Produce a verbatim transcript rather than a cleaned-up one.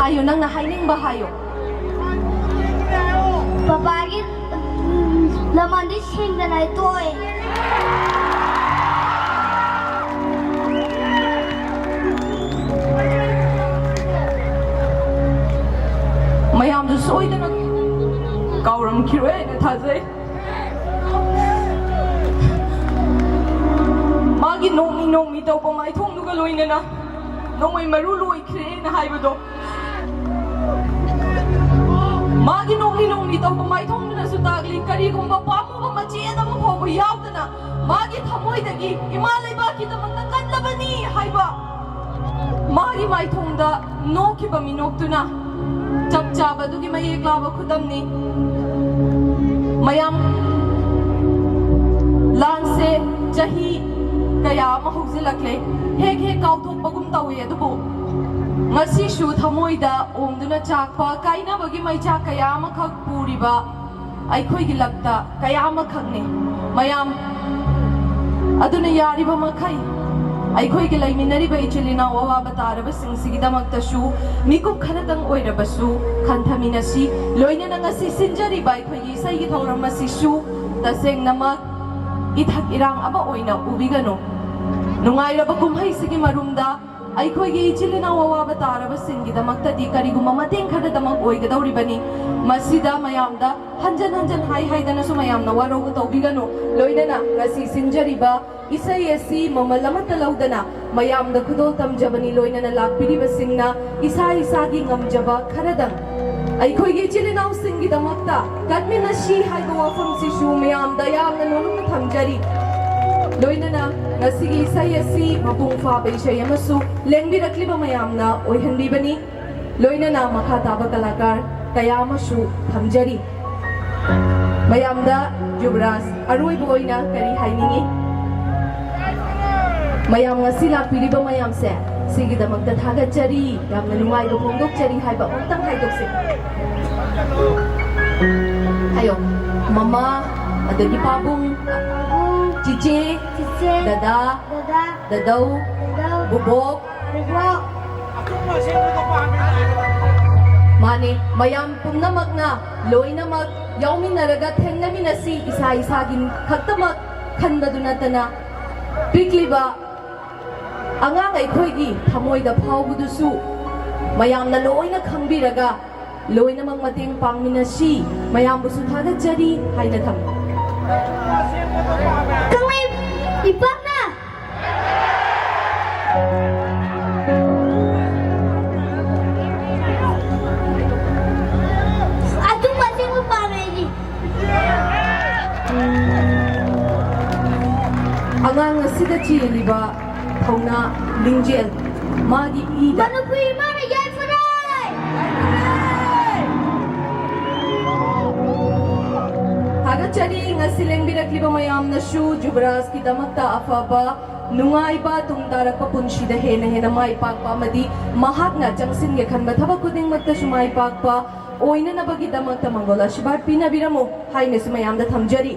ꯍꯥꯏꯌꯨ, ꯅꯪꯅ ꯍꯥꯏꯅꯤꯡꯕ ꯍꯥꯏꯌꯨ꯫ ꯄꯄꯥꯒꯤ, ꯎꯝ, ꯂꯃꯟꯗꯤ ꯁꯦꯡꯗꯅ ꯇꯣꯛꯑꯦ꯫ ꯃꯌꯥꯝꯁꯨ ꯁꯣꯏꯗꯅ ꯀꯥꯎꯔꯝꯈꯤꯔꯣꯏ ꯍꯥꯏꯅ ꯊꯥꯖꯩ꯫ ꯃꯥꯒꯤ ꯅꯣꯡꯃꯤ ꯅꯣꯡꯃꯤ ꯇꯧꯕ ꯃꯥꯏꯊꯣꯡꯗꯨꯒ ꯂꯣꯏꯅꯅ ꯅꯣꯡꯃꯩ ꯃꯔꯨ ꯂꯣꯏꯈ꯭ꯔꯦꯅ ꯍꯥꯏꯕꯗꯣ, ꯃꯥꯒꯤ ꯅꯣꯡꯃꯤ ꯅꯣꯡꯃꯤ ꯇꯧꯕ ꯃꯥꯏꯊꯣꯡꯗꯨꯅꯁꯨ ꯇꯥꯛꯂꯤ, ꯀꯔꯤꯒꯨꯝꯕ ꯄꯥꯝꯃꯨꯕ ꯃꯆꯦꯠ ꯑꯃ ꯐꯥꯎꯕ ꯌꯥꯎꯗꯅ ꯃꯥꯒꯤ ꯊꯃꯣꯏꯗꯒꯤ ꯏꯃꯥ ꯂꯩꯕꯥꯛꯀꯤꯗꯃꯛꯇ ꯀꯠꯂꯕꯅꯤ ꯍꯥꯏꯕ ꯃꯥꯒꯤ ꯃꯥꯏꯊꯣꯡꯗ ꯅꯣꯛꯈꯤꯕ ꯃꯤꯅꯣꯛꯇꯨꯅ ꯆꯞ ꯆꯥꯕꯗꯨꯒꯤ ꯃꯌꯦꯛ ꯂꯥꯕ ꯈꯨꯗꯝꯅꯤ꯫ ꯃꯌꯥꯝ, ꯂꯥꯟꯁꯦ ꯆꯍꯤ ꯀꯌꯥ ꯑꯃ ꯍꯧꯖꯤꯜꯂꯛꯂꯦ, ꯍꯦꯛ ꯍꯦꯛ ꯀꯥꯎꯊꯣꯛꯄꯒꯨꯝ ꯇꯧꯏ, ꯑꯗꯨꯕꯨ ꯉꯁꯤꯁꯨ ꯊꯃꯣꯏꯗ ꯑꯣꯝꯗꯨꯅ ꯆꯥꯛꯄ ꯀꯥꯏꯅꯕꯒꯤ ꯃꯩꯆꯥꯛ ꯀꯌꯥ ꯑꯃꯈꯛ ꯄꯨꯔꯤꯕ ꯑꯩꯈꯣꯏꯒꯤ ꯂꯛꯇ ꯀꯌꯥ ꯑꯃꯈꯛꯅꯤ꯫ ꯃꯌꯥꯝ ꯑꯗꯨꯅ ꯌꯥꯔꯤꯕ ꯃꯈꯩ ꯑꯩꯈꯣꯏꯒꯤ ꯂꯩꯃꯤꯟꯅꯔꯤꯕ ꯏꯆꯤꯜ ꯏꯅꯥꯎ ꯑꯋꯥꯕ ꯇꯥꯔꯕꯁꯤꯡꯁꯤꯒꯤꯗꯃꯛꯇꯁꯨ ꯃꯤꯀꯨꯞ ꯈꯔꯇꯪ ꯑꯣꯏꯔꯕꯁꯨ ꯈꯟꯊꯃꯤꯟꯅꯁꯤ꯫ ꯂꯣꯏꯅꯅ ꯉꯁꯤ ꯁꯤꯟꯖꯔꯤꯕ ꯑꯩꯈꯣꯏꯒꯤ ꯏꯁꯩꯒꯤ ꯊꯧꯔꯝ ꯑꯁꯤꯁꯨ ꯇꯁꯦꯡꯅꯃꯛ ꯏꯊꯛ ꯏꯔꯥꯡ ꯑꯃ ꯑꯣꯏꯅ ꯎꯕꯤꯒꯅꯨ꯫ ꯅꯨꯡꯉꯥꯏꯔꯕ ꯀꯨꯝꯍꯩꯁꯤꯒꯤ ꯃꯔꯨꯝꯗ ꯑꯩꯈꯣꯏꯒꯤ ꯏꯆꯤꯜ ꯏꯅꯥꯎ ꯑꯋꯥꯕ ꯇꯥꯔꯕꯁꯤꯡꯒꯤꯗꯃꯛꯇꯗꯤ ꯀꯔꯤꯒꯨꯝꯕ ꯃꯇꯦꯡ ꯈꯔꯗꯃꯛ ꯑꯣꯏꯒꯗꯧꯔꯤꯕꯅꯤ꯫ ꯃꯁꯤꯗ ꯃꯌꯥꯝꯗ ꯍꯟꯖꯟ ꯍꯟꯖꯟ ꯍꯥꯏ ꯍꯥꯏꯗꯅꯁꯨ ꯃꯌꯥꯝꯅ ꯋꯥꯔꯧꯕ ꯇꯧꯕꯤꯒꯅꯨ꯫ ꯂꯣꯏꯅꯅ ꯉꯁꯤ ꯁꯤꯟꯖꯔꯤꯕ ꯏꯁꯩ ꯑꯁꯤ ꯃꯃꯜ ꯑꯃꯠꯇ ꯂꯧꯗꯅ ꯃꯌꯥꯝꯗ ꯈꯨꯗꯣꯜ ꯇꯝꯖꯕꯅꯤ꯫ ꯂꯣꯏꯅꯅ ꯂꯥꯛꯄꯤꯔꯤꯕꯁꯤꯡꯅ ꯏꯁꯥ ꯏꯁꯥꯒꯤ ꯉꯝꯖꯕ ꯈꯔꯗꯪ ꯑꯩꯈꯣꯏꯒꯤ ꯏꯆꯤꯜ ꯏꯅꯥꯎꯁꯤꯡꯒꯤꯗꯃꯛꯇ ꯀꯟꯃꯤꯟꯅꯁꯤ ꯍꯥꯏꯕ ꯋꯥꯐꯝꯁꯤꯁꯨ ꯃꯌꯥꯝꯗ ꯌꯥꯝꯅ ꯅꯣꯂꯨꯛꯅ ꯊꯝꯖꯔꯤ꯫ ꯂꯣꯏꯅꯅ ꯉꯁꯤꯒꯤ ꯏꯁꯩ ꯑꯁꯤ ꯃꯄꯨꯡ ꯐꯥꯕ ꯏꯁꯩ ꯑꯃꯁꯨ ꯂꯦꯡꯕꯤꯔꯛꯂꯤꯕ ꯃꯌꯥꯝꯅ ꯑꯣꯏꯍꯟꯕꯤꯕꯅꯤ꯫ ꯂꯣꯏꯅꯅ ꯃꯈꯥ ꯇꯥꯕ ꯀꯂꯥꯀꯥꯔ ꯀꯌꯥ ꯑꯃꯁꯨ ꯊꯝꯖꯔꯤ꯫ ꯃꯌꯥꯝꯗ ꯌꯨꯕꯔꯥꯖ ꯑꯔꯣꯏꯕ ꯑꯣꯏꯅ ꯀꯔꯤ ꯍꯥꯏꯅꯤꯡꯏ? ꯃꯌꯥꯝ ꯉꯁꯤ ꯂꯥꯛꯄꯤꯔꯤꯕ ꯃꯌꯥꯝꯁꯦ ꯁꯤꯒꯤꯗꯃꯛꯇ ꯊꯥꯒꯠꯆꯔꯤ, ꯌꯥꯝꯅ ꯅꯨꯡꯉꯥꯏꯕ ꯐꯣꯡꯗꯣꯛꯆꯔꯤ ꯍꯥꯏꯕ ꯑꯃꯨꯛꯇꯪ ꯍꯥꯏꯗꯣꯛꯁꯤ꯫ ꯍꯥꯏꯌꯣ꯫ ꯃꯃꯥ, ꯑꯗꯒꯤ ꯄꯥꯕꯨꯡ, ꯄꯥꯕꯨꯡ, ꯆꯤꯆꯦ, ꯆꯤꯆꯦ, ꯗꯗꯥ, ꯗꯗꯥ, ꯗꯗꯧ, ꯗꯗꯧ, ꯕꯨꯕꯣꯛ, ꯕꯨꯕꯣꯛ꯫ ꯑꯆꯨꯝꯕ ꯑꯁꯦꯡꯕꯗꯣ ꯄꯥꯝꯃꯦ ꯍꯥꯏꯕ꯫ ꯃꯌꯥꯝ ꯄꯨꯝꯅꯃꯛꯅ ꯂꯣꯏꯅꯃꯛ ꯌꯥꯎꯃꯤꯟꯅꯔꯒ ꯊꯦꯡꯅꯃꯤꯟꯅꯁꯤ꯫ ꯏꯁꯥ ꯏꯁꯥꯒꯤ ꯈꯛꯇꯃꯛ ꯈꯟꯕꯗꯨ ꯅꯠꯇꯅ, ꯄꯤꯛꯂꯤꯕ ꯑꯉꯥꯡ ꯑꯩꯈꯣꯏꯒꯤ ꯊꯃꯣꯏꯗ ꯐꯥꯎꯕꯗꯨꯁꯨ ꯃꯌꯥꯝꯅ ꯂꯣꯏꯅ ꯈꯪꯕꯤꯔꯒ ꯂꯣꯏꯅꯃꯛ ꯃꯇꯦꯡ ꯄꯥꯡꯃꯤꯟꯅꯁꯤ꯫ ꯃꯌꯥꯝꯕꯨꯁꯨ ꯊꯥꯒꯠꯆꯔꯤ ꯍꯥꯏꯅ ꯊꯝꯃꯤ꯫ ꯀꯪꯂꯩ ꯏꯄꯥꯛꯅ ꯑꯗꯨꯝ ꯑꯁꯦꯡꯕ ꯄꯥꯝꯃꯦ ꯑꯩꯗꯤ꯫ ꯑꯉꯥꯡ ꯑꯁꯤꯗ ꯆꯦꯜꯂꯤꯕ ꯊꯧꯅꯥ ꯂꯤꯡꯖꯦꯜ ꯃꯥꯒꯤ ꯏꯗ ꯃꯅꯤꯄꯨꯔꯤ ꯏꯃꯥꯅ ꯌꯥꯏꯐꯔꯦ! ꯊꯥꯒꯠꯆꯔꯤ꯫ ꯉꯁꯤ ꯂꯦꯡꯕꯤꯔꯛꯂꯤꯕ ꯃꯌꯥꯝꯅꯁꯨ ꯖꯨꯕꯔꯥꯖꯀꯤꯗꯃꯛꯇ ꯑꯐꯕ, ꯅꯨꯡꯉꯥꯏꯕ, ꯇꯨꯡ ꯇꯥꯔꯛꯄ ꯄꯨꯟꯁꯤꯗ ꯍꯦꯟꯅ ꯍꯦꯟꯅ ꯃꯥꯏ ꯄꯥꯛꯄ ꯑꯃꯗꯤ ꯃꯍꯥꯛꯅ ꯆꯪꯁꯤꯟꯒꯦ ꯈꯟꯕ ꯊꯕꯛ ꯈꯨꯗꯤꯡꯃꯛꯇꯁꯨ ꯃꯥꯏ ꯄꯥꯛꯄ ꯑꯣꯏꯅꯅꯕꯒꯤꯗꯃꯛꯇ ꯃꯪꯒꯣꯜ ꯑꯥꯁꯤꯔꯕꯥꯗ ꯄꯤꯅꯕꯤꯔꯝꯃꯨ ꯍꯥꯏꯅꯁꯨ ꯃꯌꯥꯝꯗ ꯊꯝꯖꯔꯤ꯫